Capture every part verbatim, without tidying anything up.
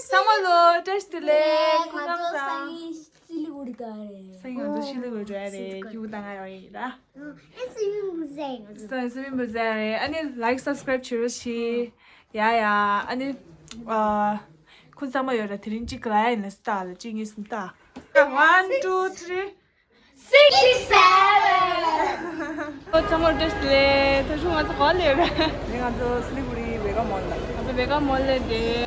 ཚང་མ་ལོ་བཀྲ་ཤིས་བདེ་ལེགས། སྐུ་ཁམས་བཟང་། སང་ཉིན་སི་ལི་གུ་རི་ག་རེད། སང་ཉིན་ང་ཚོ་སི་ལི་གུ་རི་འགྲོ་ཡ་རེད། སྐྱིད་པོ་བཏང་ཡ་ཡོད་རེད་ད། ཨ་སི་ཝི་མིང་པུལ་ཟེར་ཡ་ང་ཚོ། སང་ཉིན་སི་ཝི་མིང་པུལ་ཟེར་ཡ་རེད། ཨ་ནི་ལའིཀ་སབ་སི་ཀ་རེབ་བྱེད་རོགས་བྱེད། ཡ་ཡ། ཨ་ནི་ཨ་ཁོང་ཚང་མ་ཡོད་ར། དེ་རིང་གཅིག་ག་ལ་ཡ་ཡིན་ན་སི་ཏ་ལ་གཅིག་གཉིས་གསུམ་ལྟ། One, two, three. Sixty-seven. ཨོ་ཚང་མར་བཀྲ་ཤིས་བདེ་ལེགས། ད་དུང་ང་ཚོ་ག་པར་སླེབས་རེད། ནི་ང་ཚོ་སི་ལི་གུ་རི་ཝེ་ག་མོལ་ལ། ང་ཚོ་ཝེ་ག་མོལ་ལ་རེད།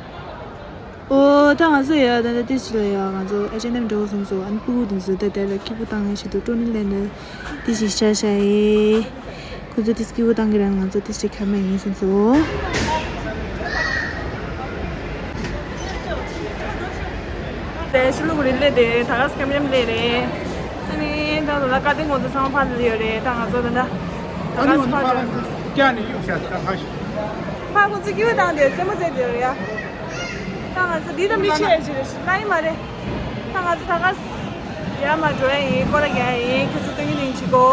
ཨོ་ད་ང་ཚོ་ཡ་ད་ད་ཏི་སི་ལ་ཡ་ང་ཚོ་ཨེཆ་ཨེན་ཨེམ་འགྲོ་སོང་ཙང་། ཨ་ནི་སྤུ་གུ་དེ་ཚོ་ད་དེ་ལ་སྐྱིད་པོ་བཏང་ཡ་ཆེད་དུ་ཀྲོ་ནི་ལེན་ནས་ཏི་སི་ཤ་ཤ་ཡེ། ཁོ་ཚོ་ཏི་སི་སྐྱིད་པོ་བཏང་གི་རེད། ང་ཚོ་ཏི་སི་ཁ་མ་ཡིན་སོང་ཙང་། དེ་ཤི་ལུག་རི་ལེ་དེ་ད་ག་སྐམ་ཡམ་ལེ་རེད། ཨ་ནི་ད་ལོ་ལ་ཀ་ཏི་ངོ་ཚོ་ཚང་མ་ཕར་ལ་ཡོད་རེད། ད་ང་ཚོ་ད་ད་ད་ག་སི་ཕར་ལ་ཀྱ་ནི་ཡོད་ཤག་ད་ཧ་ཤི། ཕར་ཁོ་ཚོ་ཀྱི་བ་དང་དེ་སེ་མོ་ཟེར་དེ་རེད་ཡ། ད་ང་ཚོ་འདི་ད་མི་ཆེ་ཡ་ཅི་རེད་ལ་ཡིན་མ་རེད། ད་ང་ཚོ་ད་ག་ཡ་མ་འགྲོ་ཡ་ཡིན། སྐོར་ར་རྒྱག་ཡ་ཡིན། ཁྱོད་ཚོ་སྟོན་གི་ནིང་ཅི་གོ།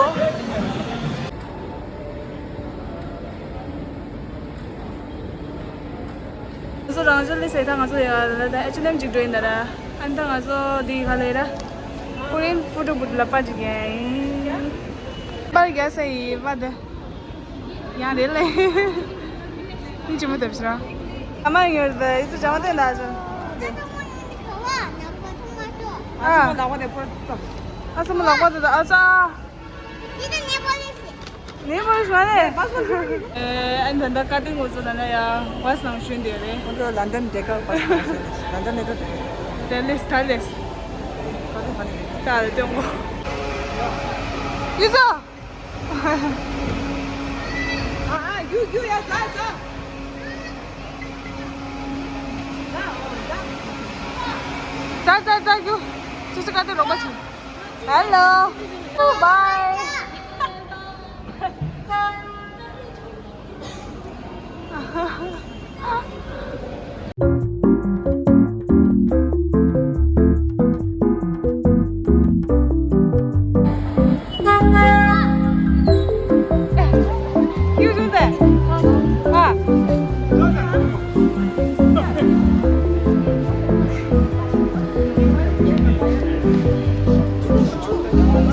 ང་ཚོ་རང་ཅོ་ལི་སེ་ད་ང་ཚོ་ཡ་ལ་ད་ཨེ་ཆི་ཨེན་ཨེམ་ཅིག་འགྲོ་ཡིན་ད་ར། ཨ་ནི་ད་ང་ཚོ་འདི་ག་ལེ་ར། ཀོ་རི་ཡན་ཕོ་ཊོ་བུཐ་ལ་པ་ཅིག་ཡ་ཡིན། པར་རྒྱག་ས་ཡི་པ་དེ། ཡང་རེད་ལེ། ཡིན་ཅི་མི་ཐུབ་ཤི་ར། ཨ་མ་ཡོད་ད་ཡིད་ཚོ་ཇ་མ་ཐོན་ད་ཅོ། ཨ་སོ་མ་ལག་པ་དེ་ཕོར་ཙམ། ཨ་སོ་མ་ལག་པ་དེ་ད་ཨ་ཙ། ནེ་པ་ལི་སི་མ་རེད། ཨ་ནི་ད་ལྟ་ཀ་ཏི་ངོ་ཚོ་ད་ལྟ་ཡ་བ་སི་ནང་ཞོན་བསྡད་རེད། ཁོ་ཚོ་ལན་ཌན་འདྲེ་ཀ་བ་སི་ནང་ཞོན། ལན་ཌན་ནས་ཀ་ཏི། ད་ལེས་ད་ལེས། ད་ལེ་སྟོན་གོ། ཡུ་ཚོ། ཨ་ཨ་རྒྱུ་རྒྱུ་ཡ་ཛ་ཛ། ཛ་ཛ་ཛ་རྒྱུ། ཅི་ཅི་ཀ་ཏི་རོགས་པ་བྱེད། Hello. Bye.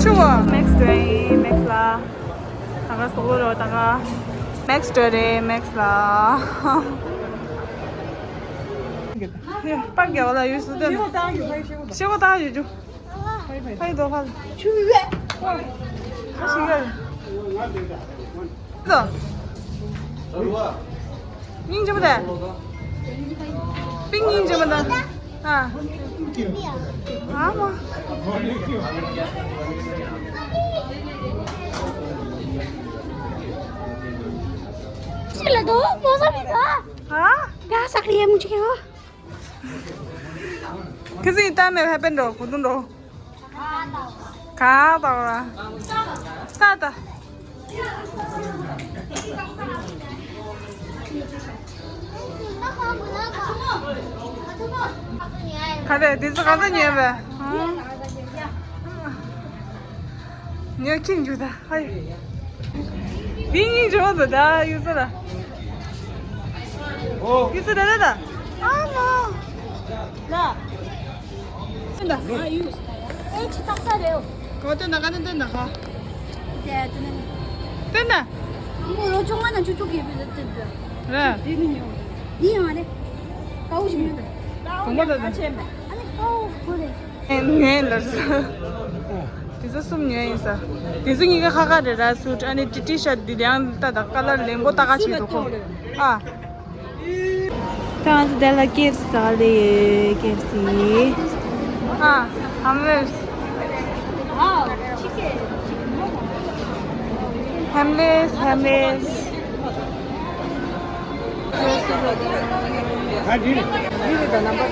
ཆུ་བ་མེག་སི་དེ་མེག་སི་ལ། ད་ག་སོག་ལོ་རོ་ད་ག་མེག་སི་དེ་རེད་མེག་སི་ལ། པ་རྒྱ་བ་ལ་ཡོད་སུ་དེ། ཤེ་བོ་ད་ཡོད་རྒྱུ། ཕ་ཡི་དོ་ཕ་ལ། ཆུ་ཡོད། ཨ་ཤི་ག་རེད། དོ། སྙིང་རྗེ་མོ་དེ། པིང་སྙིང་རྗེ་མོ་དེ། ཨ། ཨ་མ། ཅི་ལ་དོ་མོ་ས་མི་ག་ཨ། ག་ས་ཀ་ཡེ་མུ་ཅི་ག་ཁི་སི་ཏ་མེ་ཧེ་པན་འགྲོ་གུ་དུང་འགྲོ། ག་ཏོ་ར། ས་ཏ། ག་རེ་དེ་ཚོ་ག་ཚོད་ཉོས་པས། ཉོ་ཁྱིམ་འཇུ་ད་ཧ་ཡོད། མི་གཉིས་འཇོག་འདུག་ད་ཡུ་ཚོ་ལ། ཡུ་ཚོ་ད་ད་ད། ཨ་མ། ལ། ད་ཨ་ཡུ། ཨེ་ཅི་ཏག་ཏག་རེད། གོ་ཏན་ད་ག་ཏན་ཏན་ད་ཧ། དེ་ཏན་ན། ཏན་ན། ངོ་ལོ་ཆུང་མ་ན་ཆུ་ཆུ་གི་བི་ཏན་ཏན། ར། དེ་ནི་ཉོ། འདི་ཡང་རེད། ཀའུ་ཞིག་ཉོ་ད། གོང་པ་ད་ད། ཨ་ཆེན་པ། ཨ་ནི་ཀའུ་ཧུ་རེད། ངས་ལབ་ས། དེ་ཚོ་གསུམ་ཉོས་ཡིན་ས། དེ་ཚོ་གཉིས་ཀ་ཁ་ཁ་རེད་ར། སུ་ཊི་ཨ་ནི་ཊི་ཊི་ཤར་ཊི་འདི་ཡང་ལྟ་དང་ཀ་ལར་ལེན་གོ་ལྟ་ཁ་ཆེ་དོ་ཁོ། ཨ། ད་ང་ཚོ་དེ་ལ་ཀེ་ཨེཕ་སི་ཟ་ལེ་ཡོད་ཀེ་ཨེཕ་སི། ཨ། ཧམ་ལེར། ཧམ་ལེར་ཧམ་ལེར། ཨ་འདི་རེད། འདི་རེད་ད་ནམ་པར།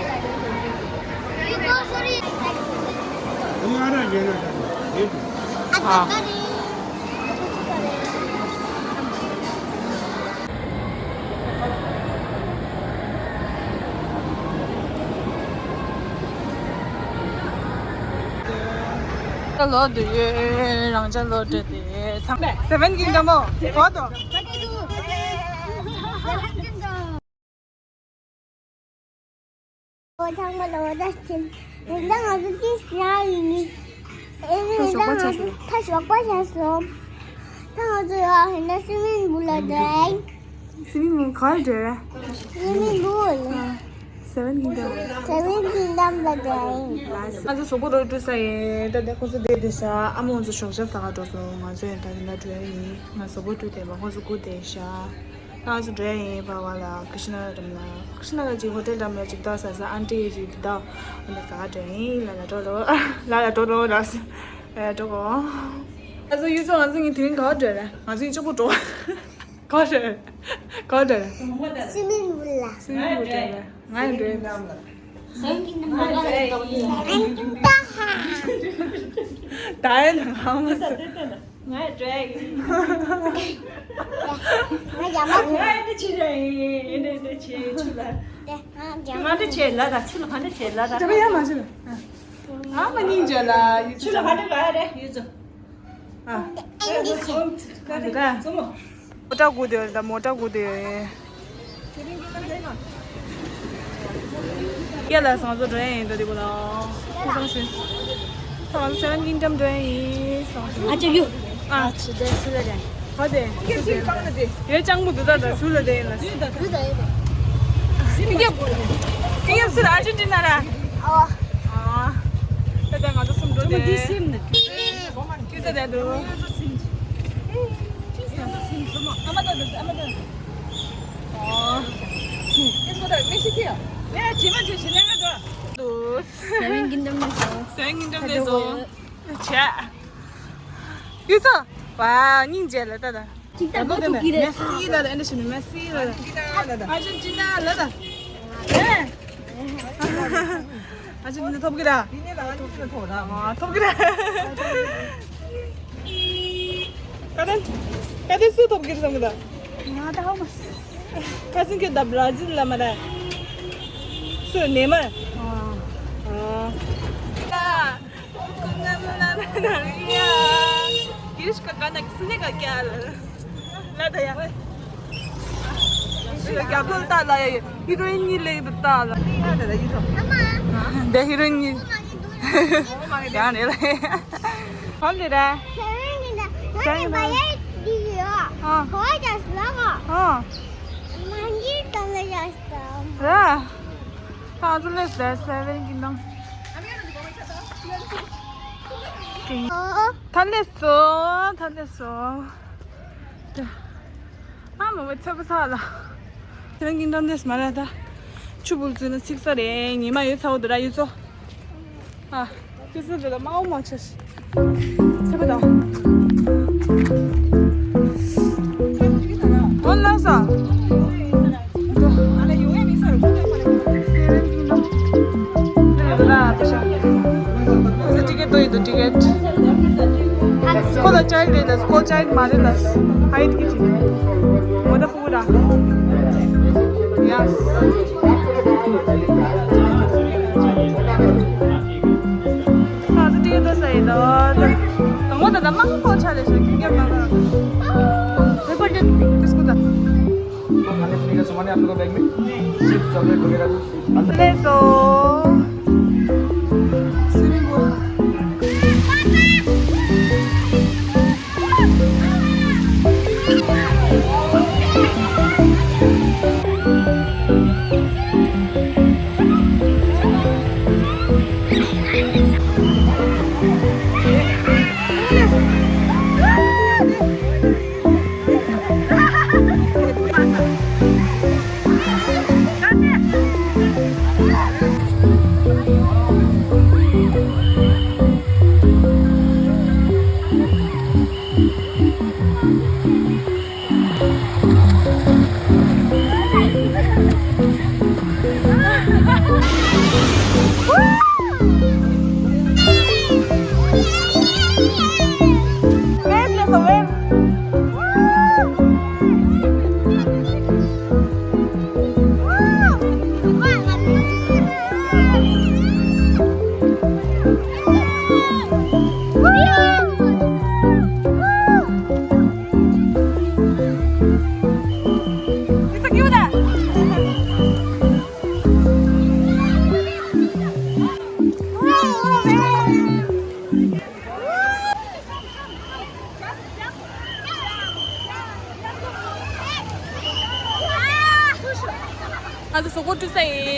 ཨ། ལོ་དུ་ཡོད་རང་ཅག་ལོ་དུ་དེ་ཚང་སེ་ཝེན་ཀིང་ཌམ་མོ་གོ་དོ། ཨོ་ཚང་མ་ལ་འོ་ད་ཕྱིན། ཡིན་ད་ང་ཚོ་ཅི་ཞིག་ཡིན། ཨེ་ད་ཞོགས་པ་ཆགས་སོང་། ད་ཞོགས་པ་ཆགས་སོང་། ད་ང་ཚོ་ཡ་ཧེ་ན་སི་མིན་བུ་ལ་འགྲོ་ཡིན། སི་མིན་བུ་ག་རེ་འགྲོ་རེད། སི་མིན་བུ་ལ། སེ་ཝེན་ཀིང་ཌམ། སེ་ཝེན་ཀིང་ཌམ་ལ་འགྲོ་ཡིན། ང་ཚོ་གཟུགས་པོ་རོ་བཀྲུ་ས་ཡིན། ད་ལྟ་ཁོ་ཚོ་བསྡད་བསྡད་ཤག་ཨ་མ་ང་ཚོ་ཞོགས་ཇ་ཟ་ག་འགྲོ་སོང་། ང་ཚོ་ཡང་ད་དེ་འདྲ་འགྲོ་ཡ་ཡིན། ང་གཟུགས་པོ་བཀྲུས་བསྡད་པ་ཁོ་ཚོ་སྒུག་བསྡད་ཤག་ད་ང་ཚོ་འགྲོ་ཡ་ཡིན། པ་བ་ལ་ཀི་ཤི་ན་རམ་ལ། ཀི་ཤི་ན་ག་ཅིག་ཧོ་ཊེལ་འགྲམ་ལ་ཅིག་ད་ཟ་ཟ་ཨན་ཊི་ཅིག་ད་འོ་ན་ཟ་ག་འགྲོ་ཡིན། ལ་ལ་འགྲོ་རོགས། ལ་ལ་འགྲོ་རོགས་ལ། ལ་ལ་འགྲོ་གོ། ཨ་ཚོ་ཡུལ་ཚོ་ང་ཚོ་གཉིས་དེ་རིང་ག་པར་འགྲོ་རེད། ང་ཚོ་གཉིས་གཅིག་པུ་འགྲོ། ག་པར་འགྲོ་རེད། ག་པར་འགྲོ་རེད། སི་མིན་བུ་ལ། སི་མིན་བུ་འགྲོ་རེད། ང་ཡང་འགྲོ་ཡིན་ནམ་ལ། སེམས་ཀྱི་ནང་ལ་ད་ཧ། ད་ཡ་ན་ང་མ་ཟ། ང་ཡ་འགྲོ་ཡ་ཡིན། ང་ཡ་མ། ང་ཡ་འདི་ཆེ་ར་ཡིན། འདི་འདི་ཆེ་ཆུ་ལ། ང་འདི་ཆེ་ལ་ད། ཆུ་ལ་ག་འདི་ཆེ་ལ་ད། ད་ཡ་མ་ཆུ་ལ། ཨ་མ་སྙིང་རྗེ་ལ་ཡུལ་ཆུ་ལ་ག་འདི་ག་ཡ་རེད་ཡུལ་ཚོ། ཨ། ཨེ་འདི་ཆེ། ག་འདི་ག་ཡ། མོ་ཊ་སྒུག་བསྡད་ཡོད་རེད། ད་མོ་ཊ་སྒུག་བསྡད་ཡོད་རེད། ཡ་ལ་ང་ཚོ་འགྲོ་ཡ་ཡིན། ད་འདི་པོ་ལ་ཁོ་ཚང་ཞུ། ད་ང་ཚོ་སེ་ཝེན་ཀིང་ཌམ་འགྲོ་ཡ་ཡིན་སང་ཞུ། ཨ་ཅག་ཡུ། ཨ་ཅི་དེ་སུ་ལ་དེ། ཧོ་དེ་སུ་དེ། ཡོད་ཅང་མོ་དུ་ད་ད་སུ་ལ་དེ་ཡིན་ལ། ཡུ་ད་ཡུ་ད་ཡུ་ད། ཀིང་ཀིང་ཡབ་སུ་ལ་ཨར་ཇེན་ཊི་ན་ར། ཨ། ཨ། ད་ད་ང་ཚོ་གསུམ་འགྲོ་དེ། ཀི་ས་དེ་དུ། སེ་ཝེན་ཀིང་ཌམ་ནས་སོང་། སེ་ཝེན་ཀིང་ཌམ་ནས་སོང་། བྱས། ཡུ་ཚོ། ཝ། སྙིང་རྗེ་ལ་ད་ད། ཅིག་ད་ད་ལོ་དེ་ཐུག་གི་རེད། མེ་སི་ལ་ད། ཨེ་འདྲ་བྱས་ནས་མེ་སི་ལ་ད། ཨར་ཇེན་ཊི་ན་ལ་ད། ཨེ། ཨར་ཇེན་ཊི་ན་ཐོབ་གི་ར། ཨ། ཐོབ་གི་ར། ཀ་ཏན། ཀ་ཏན་སུ་ཐོབ་གི་རེད་བསམ་གི་ད། ང་ད་ཧོ་མ། ཁ་སང་ཁྱོད་ད་བྲ་ཛིལ་ལ་མ་ར། སུ་ནེ་མར། ཨ། ཨ། ཀིརིཤ་ཀ་ཀ་ན་སུ་ནེ་ཀ་ཀྱ་ལ། ལ་ད་ཡ། རྒྱབ་ལོགས་ལྟ་ལ་ཡ། ཧི་རོ་ཨིན་གཉིས་སླེབས་འདུག་ལྟ་ལ། འདི་ཧི་རོ་ཨིན་གཉིས། ཡང་རེད་ལ། གང་རེད་ར། ཨ། ཨ། ར། ད་ང་ཚོ་སླེབས་ཟེར་སེ་ཝེན་ཀིང་ཌམ། ད་སླེབས་སོང་། ད་སླེབས་སོང་། ཨ་མ་བའི་ཚོད་པ་ཚ་ལ། སེ་ཝེན་ཀིང་ཌམ་སླེབས་མ་རེད་ད། ཆུ་བུལ་ཚུལ་ན་ཚིག་ས་རེད། ཉི་མ་ཡོད་ཚ་བོ་འདུག་ར་ཡོད་ཚོ། ཨ། ཏི་སི་རེ་ལ་མའོ་མ་ཆ་ཤི། ཚེ་པ་དང་། ཨོ་ལ་ས། ཏི་ཀེ་ཊི་དོ་ཡི་དོ་ཏི་ཀེ་ཊི། ཁོ་ལ་ཅའི་ལྡི་རེད་ལ། ཁོ་ཅའི་ལྡི་མ་རེད་ལ། ཧའིཊ་གི་ཅི། མོ་ཊ་ཕུ་ར། ཡ། ང་ཚོ་ཏི་ཀེ་ཊི་ལྟ་ས་ཡིན་ནོ། དང་པོ་ད་ལྟ་མང་པོ་ཆགས་ལས་ཤག་ཁྱི་རྒྱབ་ནང་ལ། བོད་པ་འདི་ཏིས་ཀུ་ད། खाने पीने का सामान है आप लोग का बैग में, चिप्स, चॉकलेट वगैरह कुछ। ལས་སོ།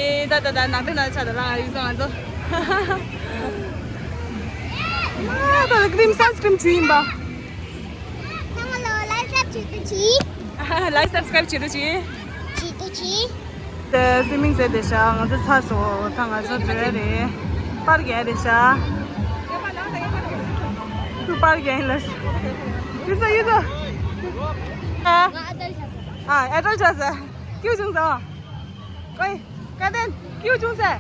ཨེ། ད་ད་ད་ནང་དེ་ན་ཆ་ད་རང་ཡིག་ཚང་ང་ཚོ། ཨ། ད་ཀྲིམ་སན་སི་ཀྲིམ་བྱུག་ཡིན་པ། ཚང་མ་ལོ་ལ་སབ་བྱེད་དུ་ཆི། ལ་སབ་སི་ཀྲའིབ་བྱེད་དུ་ཆི། བྱེད་དུ་ཆི། དེ་སི་མིང་ཟེར་དེ་ཤ་ང་ཚོ་ཚ་སོ་ད་ང་ཚོ་འགྲོ་ཡ་རེད། པར་རྒྱག་རེད་ཤ། ཁྱོད་པར་རྒྱག་ཡིན་ལ། ཡུ་ཚོ་ཡུ་ཚོ། ཨ། ཨ་ཨེ་ཏལ་ཆ་ས། ཨེ་ཏལ་ཆ་ས། ཀྱུ་བྱུང་ས། ཨོའི། ཀ་ཏན། ཀྱུ་བྱུང་ས། ཨ།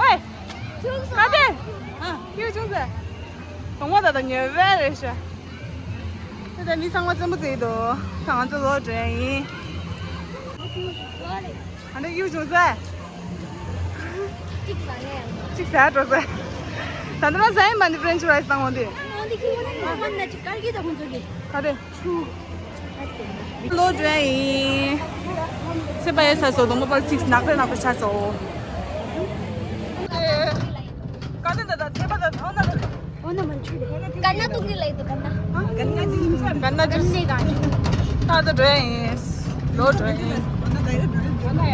ཨོའི། བྱུང་ས། ཀ་ཏན། ཨ། ཀྱུ་བྱུང་ས། གདོང་པ་ད་ད་ཉེ་བས་རེད་ཤ། ད་ད་མི་ཚང་མ་བཙན་པོ་བརྩིས་འདུག་ད་ང་ཚོ་ལོག་འགྲོ་ཡ་ཡིན། ཨ་ནི་ཡུ་བྱུང་ས། གཅིག་ཟ་ནས་ཡང་། གཅིག་ཟ་འགྲོ་ས། ད་ལྟ་རང་ཟ་ཡིན་མ་འདི་ཕྲེན་ཆི་ཕ་རའི་སི་བཏང་འོང་དེ། ཨ་འདི་ཁྱི་བོ་ནི་ང་ང་ན་ཅིག་དཀར་གྱི་ད་ཁོང་ཚོ་གི། ག་རེ། ཆུ། ལོག་འགྲོ་ཡ་ཡིན། ཚེ་པ་ཡ་ས་སོ་གདོང་པ་པར་ཚིགས་ནག་པའི་ནག་པའི་ཆ་སོ། ཀ་ཏན་ད་ད་ཚེ་པ་ད་ཐོང་ད་ད། འོ་ན་མ་འཆུ་རེད། ག་ན་ཏུ་གི་ལའི་ཏུ་ག་ན། ག་ན་ཏུ་ག་ན་ཏུ་ག་ནི་ག་ནི། ད་ད་འགྲོ་ཡ་ཡིན། ལོག་འགྲོ་ཡ་ཡིན།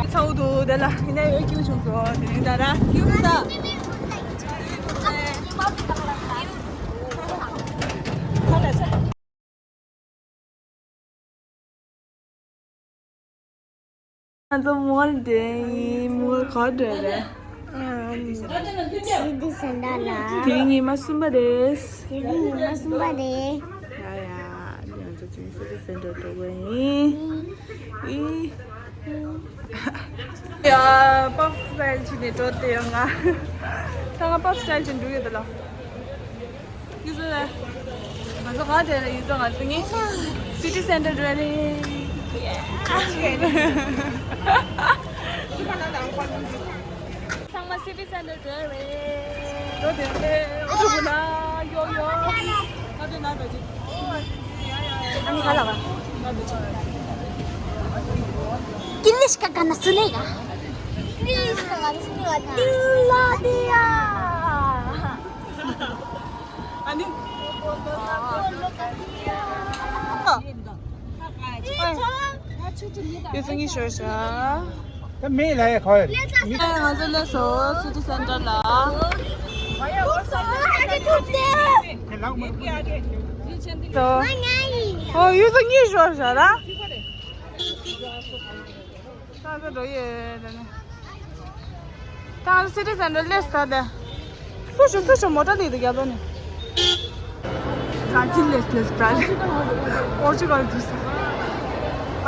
ཚ་བོ་འདུག་དེ་ལ་ཡིན་ན་ཡོད་ཀྱི་བྱུང་སོ་དེ་རིང་ད་ར་ཀྱུ་ས། ང་ཚོ་མོལ་འགྲོ་ཡིན། མོལ་ག་འགྲོ་རེད། ཨམ། སི་ཏི་སེན་ཊར་ལ། དེ་རིང་ཉི་མ་གསུམ་པ་རེད། དེ་རིང་ཉི་མ་གསུམ་པ་རེད། ཡ་ཡ། ང་ཚོ་དེ་རིང་སི་ཏི་སེན་ཊར་འགྲོ་གི་ཡིན། ཨི། ཡ། པབ་སི་ཊལ་བྱས་ནས་འགྲོ་བསྡད་ཡོད་ང་། ད་ང་པབ་སི་ཊལ་བྱས་ནས་འགྲོ་ཡོད་ད་ལོ། ཡུ་ཚོ་ལ། ང་ཚོ་ག་དེ་ལ་ཡུ་ཚོ་ང་ཚོ་ངའི་སི་ཏི་སེན་ཊར་འགྲོ་རེད། ཚང་མ་སི་ཏི་སེན་ཊར་འགྲོ་རེད། འགྲོ་དེ་རེད། ཨོ་ཐུ་གུ་ན་ཡོ་ཡོ། ང་དེ་ན་འགྲོ་ཅིག་ཨ་ནི་ག་ལ་ག་ང་འགྲོ་ཅིག་ཀི་ལིཤ་ཀ་ག་ན་སུ་ནེ་ག་ཀི་ལིཤ་ཀ་ག་ན་སུ་ནེ་ག་ཏི་ལ་དི་ཡ། ཨ་ནི། ཡུ་ཚོ་གཉིས་ཤོར་ཤག་ད་མེད་ལ་ཡ་ཁོ་ཡ། ང་ཚོ་སླེབས་སོང་སི་ཏི་སེན་ཊར་ལ། ཨོ་ཡུ་ཚོ་གཉིས་ཤོར་ཤག་ར། ད་ཚོ་འགྲོ་ཡོད་དེ་ནས། ད་སི་ཏི་སེན་ཊར་སླེབས་ས་དེ། སུ་ཞིག་སུ་ཞིག་མོ་ཊ་ལས་དེ་རྒྱབ་ལོ་ནས། བྲ་ཛིལ་ལས་ལས་བྲ་ཛིལ། པོར་ཅུ་གལ་དུས་ས།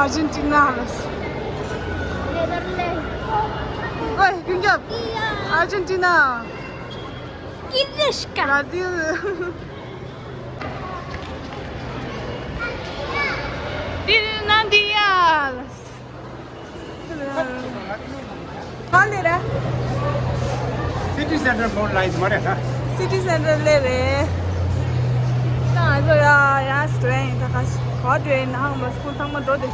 ཨར་ཇེན་ཊི་ན་ལས། ཨོའི་ཀུན་རྒྱབ། ཨར་ཇེན་ཊི་ན། ཀི་ལིཤ་ཀ་བྲ་ཛིལ། ཏི་ན་དི་ཡ་ལས། ག་ལེ་ར། སི་ཏི་སེན་ཊར་མོལ་ལ་ཡིན་མ་རེད་ད། སི་ཏི་སེན་ཊར་ལེ་རེད། ད་ང་ཚོ་ཡ་ཡ་སི་ཊེ་ཡིན་ད་ག་ག་ཊེ་ནང་མ་སྐུ་ཚང་མ་འགྲོ་དེ།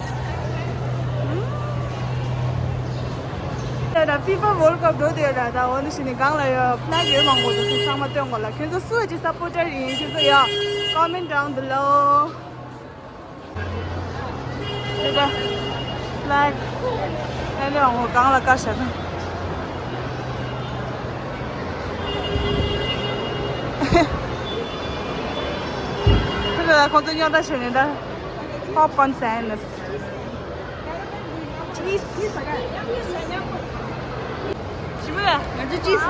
ད་ད་ཕི་ཕ་ཝོལ་ཌི་ཀབ་འགྲོ་དེ་ད་ད་འོ་ན་ཞིག་ནི་གང་ལ་ཡ་ཕི་ལེག་ཡོད་མང་པོ་འདུག་ཚང་མ་སྟོན་དགོས་ལ། ཁྱོད་ཚོ་སུ་ཡ་ཅི་སབ་པོར་ཊར་ཡིན། ཁྱོད་ཚོ་ཡ་ཀོ་མེན་ཊི་ཌའུན་བི་ལོ། དེ་ད་ཕི་ལེག་ཨེ་ནི་འོང་གང་ལ་བཀའ་ཤག་ན། དེ་ད་ཁོང་ཚོ་རྙོག་དྲ་བྱས་ནས་ད་པོབ་ཀོན་ཟས་ནས། ཅིས། ཞི་མོ་ལ་ང་ཚོ་ཅིས།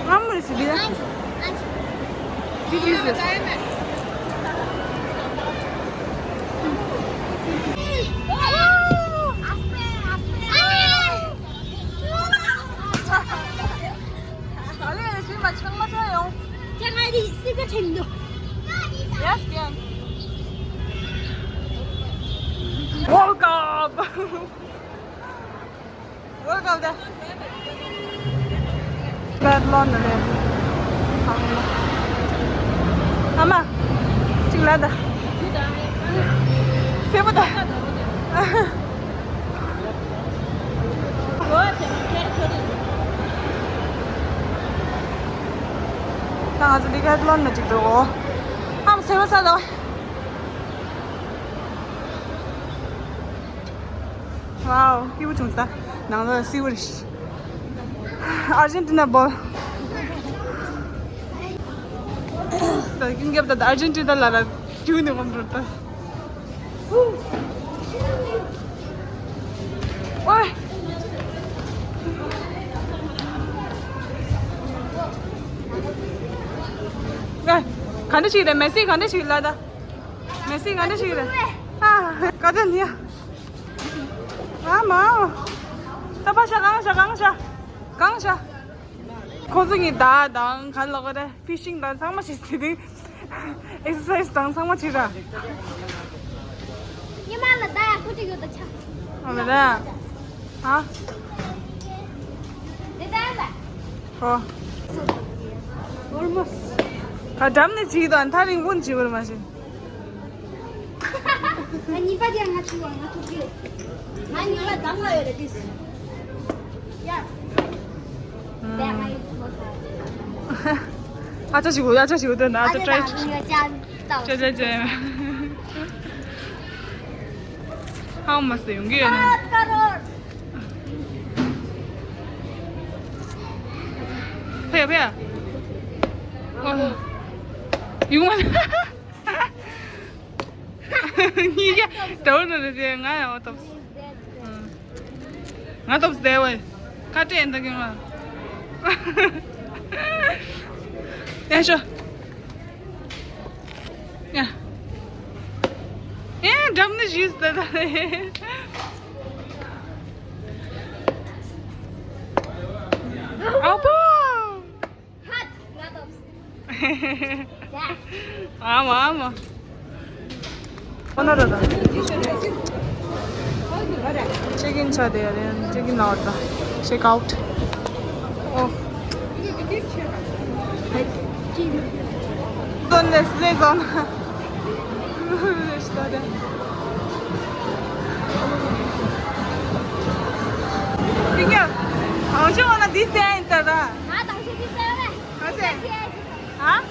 ང་མོ་རེད་ཟེར་འདི་ལ། འདི་ཅི་ཟེར། ཨ་ལེ་ཞི་མ་ཆང་མ་ཚ་ཡོང་། ཅང་ཨ་རི་སི་ཀ་ཆེན་འདུག Yes, gang. Welcome. Welcome there. Bad lawn རེད། ཨ་མ། གཅིག་ལ་ད། སེ་མོ་ད། ད་ང་ཚོ་ཌི་ཀེ་ཐི་ལོན་ནང་གཅིག་འགྲོ། ཨ་མ་སེ་མོ་ས་ད། ཝའོ། སྐྱིད་པོ་བྱུང་ས། ནང་ལ་སི་བོ་རེད། ཨར་ཇེན་ཏི་ན་བོལ། ད་ཀུན་རྒྱབ་ད་ཨར་ཇེན་ཏི་ན་ལ་ར་རྒྱུག་ནས་ངོམ་འགྲོ་ད། ཝའི། ཨ། ག་འདྲ་ཞིག་རེད། མེ་སི་ག་འདྲ་ཞིག་ལ་ད། མེ་སི་ག་འདྲ་ཞིག་རེད། ཨ། བཀའ་དྲིན་ཡ། ཨ་མ། ད་པ་ཤ་གང་ཤ་གང་ཤ། གང་ཤ། ཁོ་ཚོ་གཉིས་ད་དང་ག་ལོག་རེད། ཕི་ཤིང་དང་ཚང་མ་ཞིག་ཟེར་ཏེ། ཨེག་སར་སའི་ཛི་དང་ཚང་མ་བྱེད་ར། ཉི་མ་ལ་ད་ཡག་པོ་ཅིག་ཡོད་ད་ཆ། ཨ་མ་ད། ཧ། དེ་ད་ལ། ཧོ། ཨོལ་མོ་སི། ད་འགྲམ་ནས་བྱེད་ཀྱི་འདུག་ཐག་རིང་པོ་ནས་བྱེད་དགོས་རེད་མ་གཞི། ང་གཉིས་པ་དེ་ང་ཆུ་བ་ང་ཐུག་གི། ང་གཉིས་པ་དང་ལ་ཡོད་རེད་དེ། ཡ། ཨ་ཅག་ཞིག་ཨ་ཅག་ཞིག་དེ་ན་ཨ་ཅག་ཏྲའི། ཅག་ཅག་ཅག་ཧང་མ་སེ་ཡོང་གི་ཡོད་ན། ཕེ་ཕེ། ཡོང་མ། གཉིས་ཀ་དེ་འོ་ན་རེད་དེ་ང་ཡང་འོ་ཐོབ། ང་ཐོབ་བསྡད་བས། ཁ་སྤྲད་འདི་གི་ང་། ཡ་ཤོ། ཡ། ཡ་འགྲམ་ནས་བཞུས་ཟེར་ད་རེད། ཨ་ཕོ། ཨ་མ་ཨ་མ། ཨ་ན་ར་ད། ཅེག་ཨིན་བྱ་དེ་ཡ་རེད། ཅེག་ཨིན་ལ་བར་ད། ཅེག་ཨའུཊ། ཨོ། དོན་ལེས་ལེས་ཟོན། རེས་ད་དེ། ཡིན་ཡ། གང་བྱུང་བ་ན་འདི་ཟེར་ཡིན་ས་ར། ང་དང་ཤི་འདི་ཟེར་བས། ཨ་ཙི། ཨ།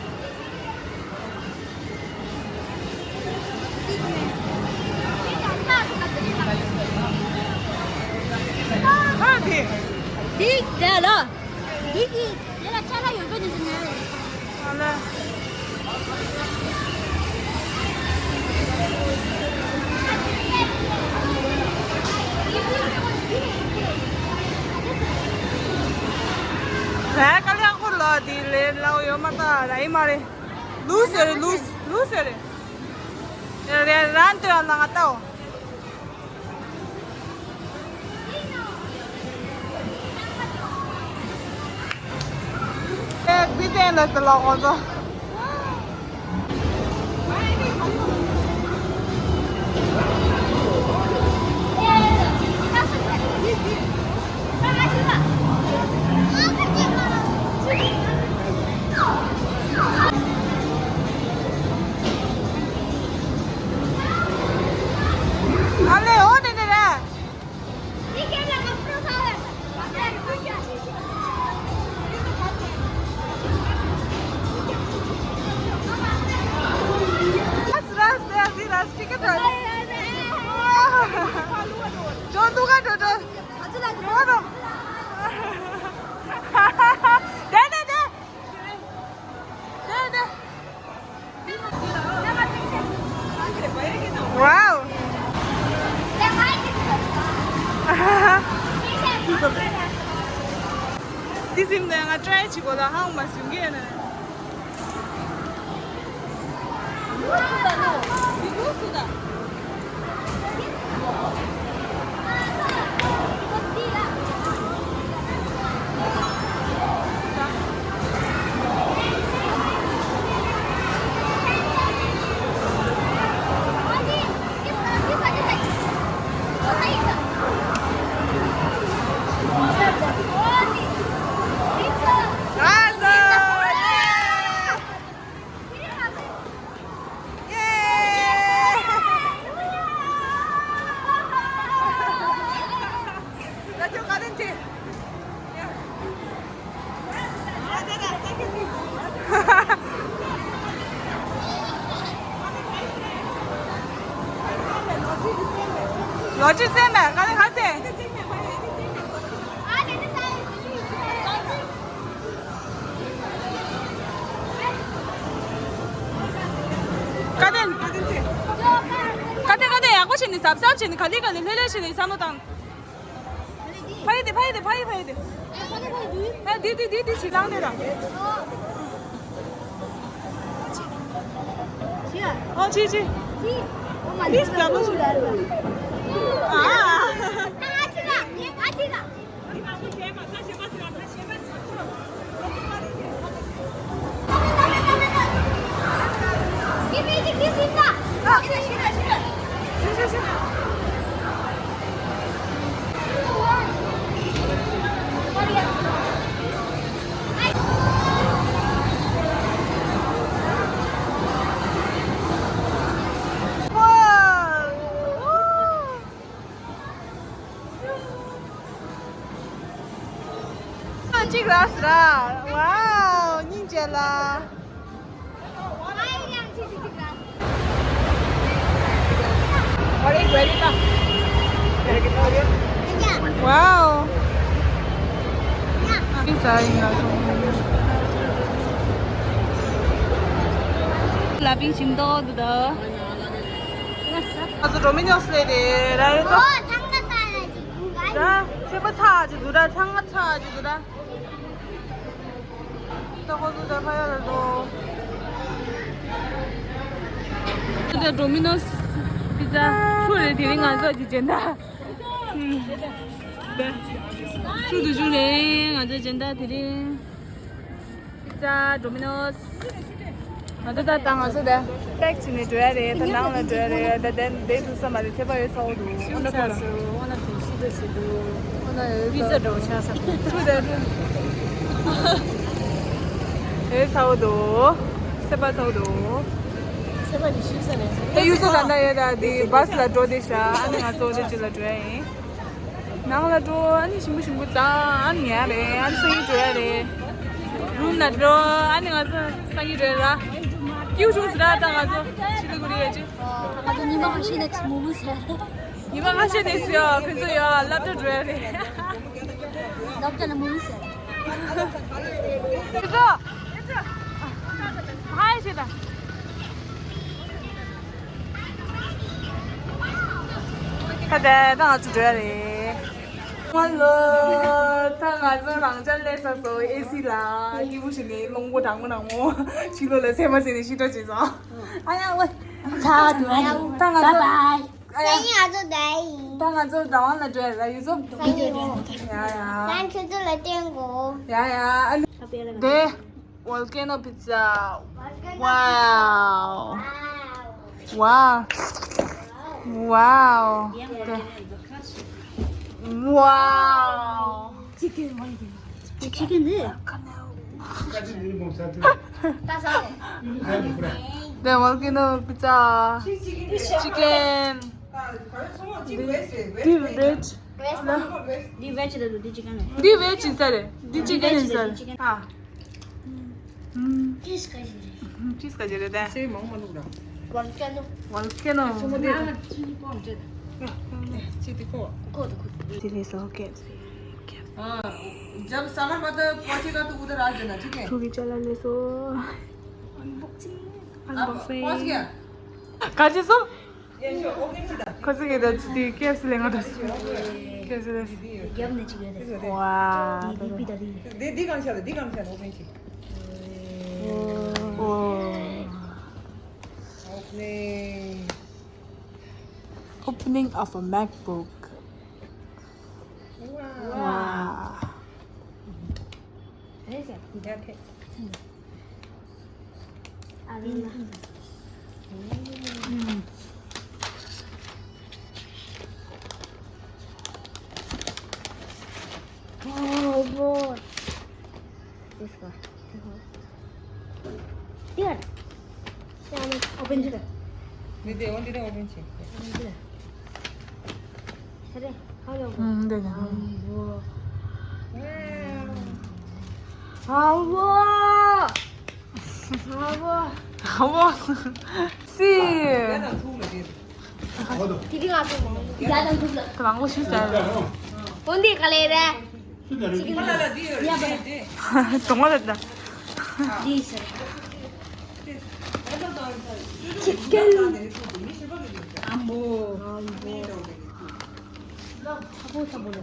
ཨ་དེ། འདི་དེ་ལ། འདི་གི་དེ་ལ་ཆ་ལ་ཡོད་དོ་ནི་ཟེར་ནས། ཨ་ལ། ར་ཀ་ལ་ཡང་ཁོ་ལ་དེ་ལས་ལའོ་ཡོད་མ་ད་ར་ཡི་མ་རེད། ལུས་ཟེར་རེད། ལུས་ལུས་ཟེར་རེད། ར་ར་ར་འདི་ལ་ང་ལྟའོ། ཨེ་བི་ཏན་ལ་ལ་ཁོ་ཚོ། ཨ་ལེ་འོ་དེ་དེ་རེད། ར་ར་ར་ར་ཅི་ག་ད། ཇོ་འདུག་ག་འགྲོ་འགྲོ། དེ་དེ་དེ། དེ་དེ། Wow! འདི་ཟིན་ནས་ང་ཊ་རའི་བྱེད་དགོས་ལ་ཧང་མ་ཟིན་གི་ཡིན་ན། ལོ་རྒྱུས་བཙལ་མེད། ག་ནས་ག་ཚད། གཟབ་གཟབ་བྱས་ནས་ག་ལེ་ག་ལེ་ལྷོད་ལྷོད་བྱས་ནས་བསམ་བློ་བཏང་། ཕ་ཡི་དེ་ཕ་ཡི་དེ་ཕ་ཡི་ཕ་ཡི་དེ། ཨ་དེ་དེ་དེ་དེ་ཞིག་ལངས་དེ་ར། ཨོ་ཆི་ཆི། ཨ། གཅིག་རག་སོང་ར། ཝའོ། སྙིང་རྗེ་ལ། ཝའོ། ཨ་ནི་ཟ་ཡིན་ལ་སོང་། ལ་པིང་ཞིམ་མདོག་འདུག་ད། ང་ཚོ་ཌོ་མི་ནོ་སི་སླེབས་དེ་ར་ཡོད་ཚོ། ཨོ་ཚང་མ་ཚར་ལ་ཅིག་འདུག་ག་ད་ཚེས་པ་ཚར་ཅིག་འདུག་ད། ཚང་མ་ཚར་ཅིག་འདུག་ད། ད་ཁོ་ཚོ་ད་ཕ་ཡ་ལ་འགྲོ། ད་ཌོ་མི་ནོ་སི་པི་ཛ་ཚུར་རེད། དེ་རིང་ང་ཚོ་གི་སྦྱིན་བདག་ཚུར་དུ་བཞུགས་རེད། ང་ཚོ་སྦྱིན་བདག་དེ་རིང་། པི་ཛ་ཌོ་མི་ནོ་སི། ང་ཚོ་ད་ལྟ་ང་ཚོ་ད་པེག་བྱས་ནས་འགྲོ་ཡ་རེད། ད་ནང་ལ་འགྲོ་ཡ་རེད། ད་དེ་འདི་ཐུག་ས་མ་རེད། ཚེས་པ་ཡོད་ཚ་བོ་འདུག་ཨོ་ན་ཁོ་ལ་ཨོ་ན་དུ་ཤི་དུ་ཤི་དུ་ཨོ་ན་ཡོད་པི་ཛ་འགྲོ་ཆགས་ས་ཐུག་ད་ཐུག་ཡོད་ཚ་བོ་འདུག་ཚེས་པ་ཚ་བོ་འདུག་ཚེས་པ་ནི་ཤི་ས་རེད། ད་ཡུལ་ས་ད་ལྟ་ཡོད། ད་འདི་བྷ་སི་ལ་འགྲོ་བསྡད་ཤག་ཨ་ནི་ང་ཚོ་འདི་ཅི་ལ་འགྲོ་ཡ་ཡིན། ནང་ལ་འགྲོ། ཨ་ནི་ཞིམ་པོ་ཞིམ་པོ་ཙང་ཨ་ནི་ཉལ་རེད། ཨ་ནི་སང་ཉིན་འགྲོ་ཡ་རེད། རུམ་ལ་འགྲོ། ཨ་ནི་ང་ཚོ་སང་ཉིན་འགྲོ་ཡ་ར། ཀིའུ་བྱུང་ཟེར་ར། ད་ང་ཚོ་ཕྱི་ལ་གུ་རེ་ཡ་ཅི། ང་ཚོ་ཉི་མ་ཁ་ཤས་ནེག་སི་མུ་བི་ཟེར། ཉི་མ་ཁ་ཤས་ནེག་སི་ཡ་ཁོ་ཚོ་ཡ་སློབ་གྲྭ་འགྲོ་ཡ་རེད། སློབ་གྲྭ་ལ་མུ་བི་ཟེར། ཁོ་ཚོ། ཧའི་ཞེས་དང་། ཁ་བརྡ་ད་ང་ཚོ་འགྲོ་ཡ་རེད། ཧ་ལོ། ད་ང་ཚོ་རང་ཅག་སླེབས་ས་སོ། ཨེ་སི་ལ་སྐྱིད་པོ་ཞིག་ནས་རླུང་བུ་གྲང་མོ་གྲང་མོ། ཕྱི་ལོགས་ལ་ཚེས་པ་ཟེར་ནས་ཤི་སྤྲོ་བྱས་སོང་། ཨ་ཡ་ཝེ། ད་ང་ཚོ་ད་ཡིན། ད་ང་ཚོ་རང་དབང་ལ་འགྲོ་ཡ་ར་ཡུལ་ཚོ། ཡ་ཡ། ཡ་ཡ། ཨ་ནི། དེ། Volcano pizza. Wow. Wow. Wow. Wow. Chicken, chicken. Chicken. The volcano pizza. Chicken. འདི་བེཇ། འདི་བེཇ་རེད་འདུག་འདི་ཅི་ག་ནས། འདི་བེཇ་ཡིན་ས་རེད། འདི་ཅི་ག་ཡིན་ས་རེད། ཨ། ཅིས་ག་ཞིག་རེད། ཅིས་ག་ཞིག་རེད་དེ། སེ་མང་མ་འདུག་ད། ཝོལ་ཀེ་ནོ། ཝོལ་ཀེ་ནོ། ཆུ་མོ་དེ་དང་། ཆུ་མོ་ཀོང་ཅེ་དང་། ཅི་དེ་ཀོ། ཀོ་དེ་ཀོ། དེ་ལས་སོ་ཀེབ་སི། ཀེབ་སི། हाँ, जब सामान मतलब पहुंचेगा तो उधर आ जाना, ठीक है? ཐུག་གི་ཅ་ལག་ལས་སོ། Unboxing. आप पहुंच गया? ག་ཅི་སོ། ཁོ་ཚོ་གི་ད་ཅི་དེ་ཀེབ་སི་ལས་ང་ད་ཀེབ་སི་ལས། རྒྱབ་ནས་ཅིག་ཡོད་རེད། ཝ། འདི་འདི་པི་ད་འདི། འདི་འདི་གང་བྱ་ལ་འདི་གང་བྱ་ལ་ཨོ་ཕེན་ཅིག་ཨོ། ཨོ་ཕེན། Opening of a MacBook. ཝ། ཝ། རེད་ཟེར། འདི་ད་ཐེ། Oh boy. This one. This one. Here. Yeah, I'm open to the. They, they want to open check. Open to the. Hello. 음, 네, 네. 아, 뭐. 아, 뭐. ཨ་བོ། ཨ་བོ། སི། དེ་རིང་ཨ་ཕས་མང་པོ། ཡ་དང་ཐུག་ལ། ད་མང་པོ་ཞིག་ཟ་རེད། འོན་ཏེ་ག་ལེ་རེད། ཅི་གི་ཡ་བ། གྲོང་བ་རེད་ད། འདི་ཟེར། ཅི་གི། ཨ་ མོ། ཚ་པོ་ཚ་པོ་ལ།